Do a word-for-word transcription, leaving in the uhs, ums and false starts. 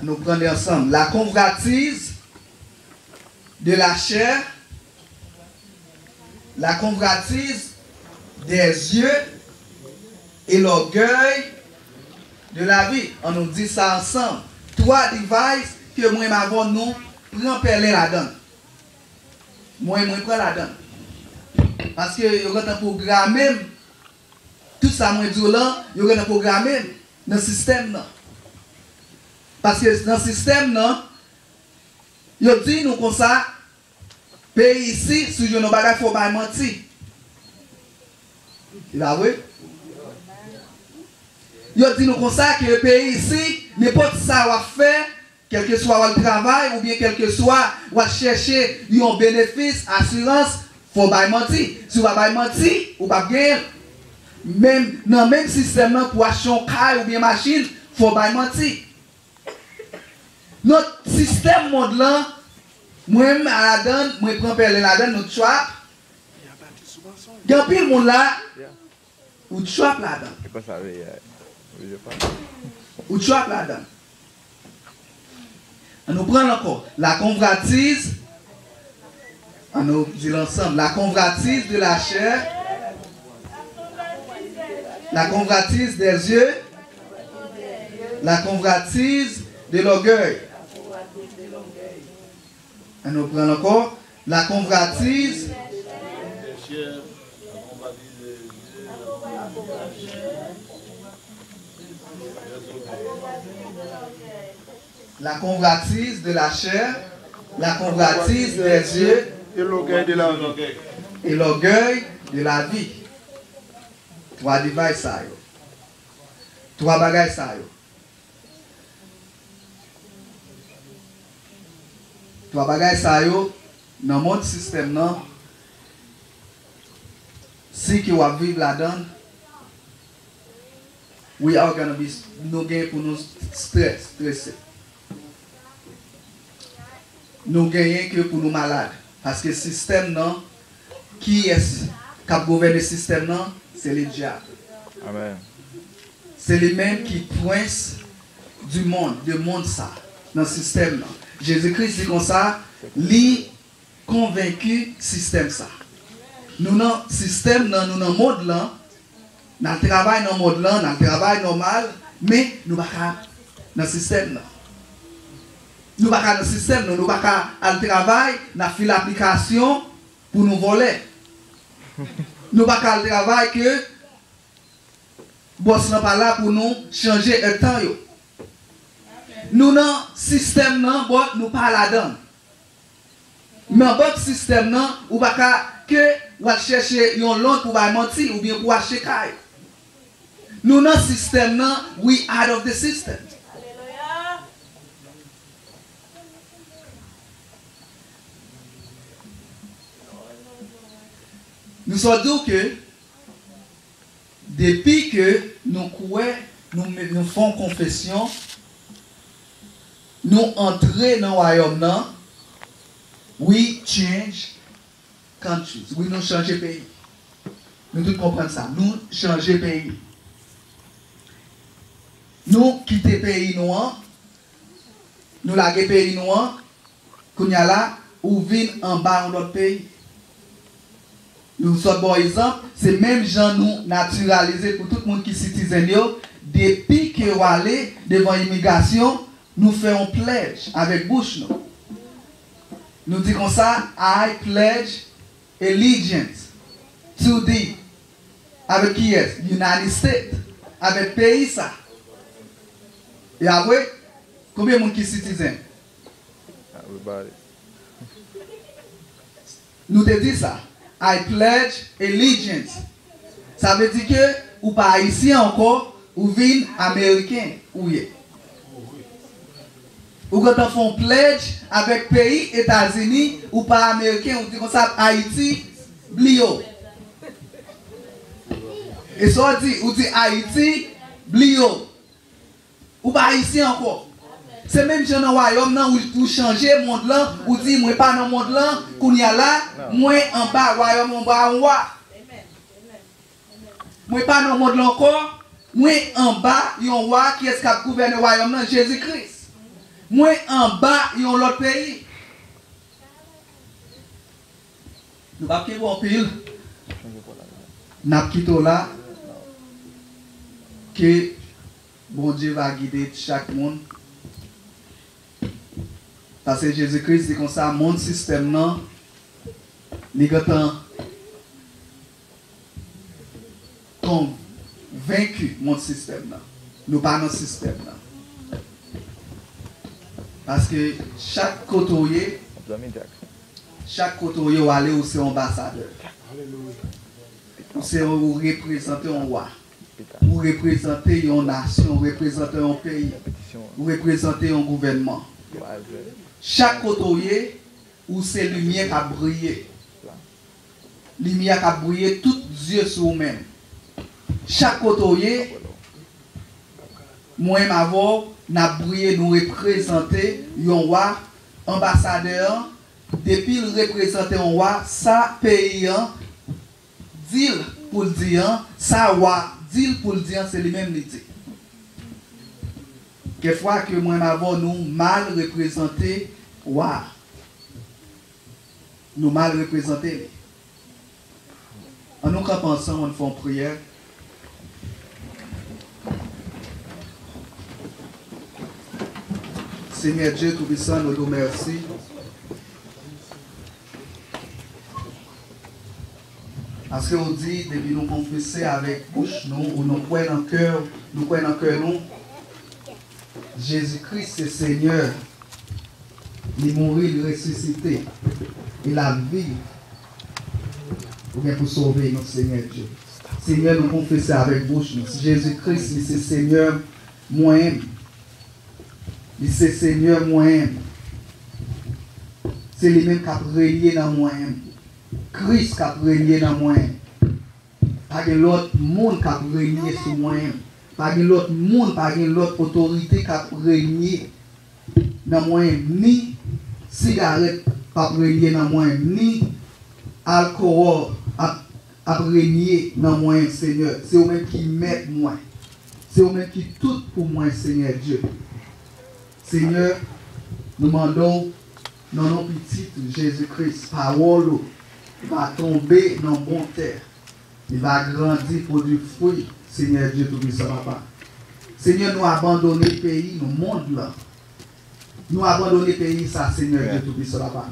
Nou pran li ansanm. La convoitise de la chair, la convoitise des yeux et l'orgueil de la vie. Ann nou di sa ansanm. Twa device ke mwen m avè w nou pran pèlen ladan l. Mwen, mwen pran ladan l. Paske yo gentan pwograme m. Tout sa mwen di w lan, yo gentan pwograme m nan sistèm nan. Paske nan sistèm nan, yo di nou konsa, peyi isi, si w jwenn yon bagay, fò w bay manti. Se pa vre? Yo di nou konsa ke peyi isi, nenpòt sa w ap fè, kèlkeswa w al travay oubyen kèlkeswa w al chèche yon benefis, asirans, fò w bay manti. Si w pa bay manti, ou p ap genyen l. Menm nan menm sistèm nan, pou w achte yon kay oubyen machin, fò w bay manti. Nan sistèm mond lan, mwen m ladan l, mwen pran pèlen ladan l, nou trap. Gen anpil moun la, ou trap ladan l. E pa sa veye a. Ou trap ladan l. Ann nou pran l ankò. La convoitise, ann nou di l ansanm. La convoitise de la chair, la convoitise des yeux, la convoitise de l'orgueil. Ann nou pran l ankò. La convoitise. La convoitise de la chair, la convoitise des yeux et l'orgueil de la vie. Et l'orgueil de la vie. Twa device sa yo. Twa bagay sa yo. Twa bagay sa yo, nan mond sistèm nan, si ke w ap viv ladan l, we are gonna be, nou gen pou nou strès, strese. Nou genyen ke pou nou malad. Paske sistèm nan, kiyès k ap gouvène sistèm nan? Se le dyab. Amèn. Se li menm ki prince du monde, de mond sa, nan sistèm nan. Jezi Kris di konsa, li konvenki sistèm sa. Nou nan sistèm nan, nou nan mond lan, n al travay nan mond lan, n al travay nòmal, men nou pa ka nan sistèm nan. Nou pa ka nan sistèm nan, nou pa ka al travay, n ap file aplikasyon pou nou vòlè. Nou pa ka al travay ke bòs lan pa la pou nou chanje èdtan yo. Nou nan sistèm nan, but nou pa ladan l. Nan but sistèm nan, ou pa ka ke w al chèche yon lòt pou bay manti oubyen pou achte kay. Nou nan sistèm nan, we out of the system. Nou sot di w ke depi ke nou kwè, nou, nou fè yon konfesyon, nou antre nan wayòm nan, we change countries. Wi, nou chanje peyi. Nou tout konprann sa. Nou chanje peyi. Nou kite peyi nou an, nou lage peyi nou an, kounye a la, ou vin anba yon lòt peyi. Nou sot ba w egzanp, se menm jan nou natiralize pou tout moun ki sitizen yo, depi ke w ale devan imigrasyon, nou fè yon pledge avèk bouch nou. Nou di konsa, I pledge allegiance to the, avèk kiyès? United States, avèk peyi sa. E apre, konbyen moun ki sitizen? Everybody. Nou te di sa. I pledge allegiance. Sa vle di ke ou pa ayisyen ankò, ou vin ameriken, ou ye. Ou gentan fè yon pledge avèk peyi Etazini, ou pa ameriken, ou di konsa, Ayiti, bliye w. E sa w di, ou di, Ayiti, bliye w. Ou pa ayisyen ankò. Se menm jan nan wayòm nan, ou, ou chanje mond lan, ou di, mwen pa nan mond lan, kounye a la, mwen anba wayòm, anba yon wa. Mwen pa nan mond lan ankò, mwen anba yon wa, kiyès k ap gouvène wayòm nan? Jezi Kris. Mwen anba yon lòt peyi. Nou p ap kenbe w anpil. N ap kite w la. Ke Bondye va gide chak moun. Paske Jezi Kris di konsa, monn sistèm nan, li gentan konvenki monn sistèm nan. Nou pa nan sistèm nan. Paske chak kote w ye, chak kote w ye, w ale, ou se anbasadè. Ou se, ou reprezante yon wa. Ou reprezante yon nasyon, ou reprezante yon peyi, ou reprezante yon gouvènman. Chak kote w ye, ou se limyè k ap briye. Limyè k ap briye, tout zye sou ou menm. Chak kote w ye, mwen menm avè w, n ap briye, nou reprezante yon wa, anbasadè an, depi l reprezante yon wa, sa peyi an di l pou l di an, sa wa di l pou l di an, se li menm li di. Kèk fwa ke mwen menm avè w, nou mal reprezante wa. Nou mal reprezante li. An nou kanpe ansanm, ann fè yon priyè. Senyè Dye Toupisan, nou di w mèsi. Paske ou di, depi nou konfese avèk bouch nou, ou nou kwè nan kè, nou kwè nan kè nou, Jezi Kris se Senyè, li mouri, li resisite, e l ap viv. Ou gen pou sove nou, Senyè Dye. Senyè, nou konfese avèk bouch nou, Jezi Kris, li se Senyè mwen menm. Li se Senyè mwen menm. Se li menm k ap renye nan mwen menm. Kris k ap renye nan mwen menm. Pa gen lòt moun k ap renye sou mwen menm. Pa gen lòt moun, pa gen lòt otorite k ap renye nan mwen menm. Ni sigarèt p ap renye nan mwen menm, ni alkòl ap, ap renye nan mwen menm, Senyè. Se ou menm ki mèt mwen. Se ou menm ki tout pou mwen, Senyè Dye. Senyè, nou mande w, nan non Pitit ou, Jezi Kris, pawòl ou va tonbe nan bon tè. Li va grandi, pwodui fwi, Senyè Dye Toupisan, Papa. Senyè, nou abandone peyi nou, mond lan. Nou abandone peyi sa, Senyè Dye Toupisan, Papa.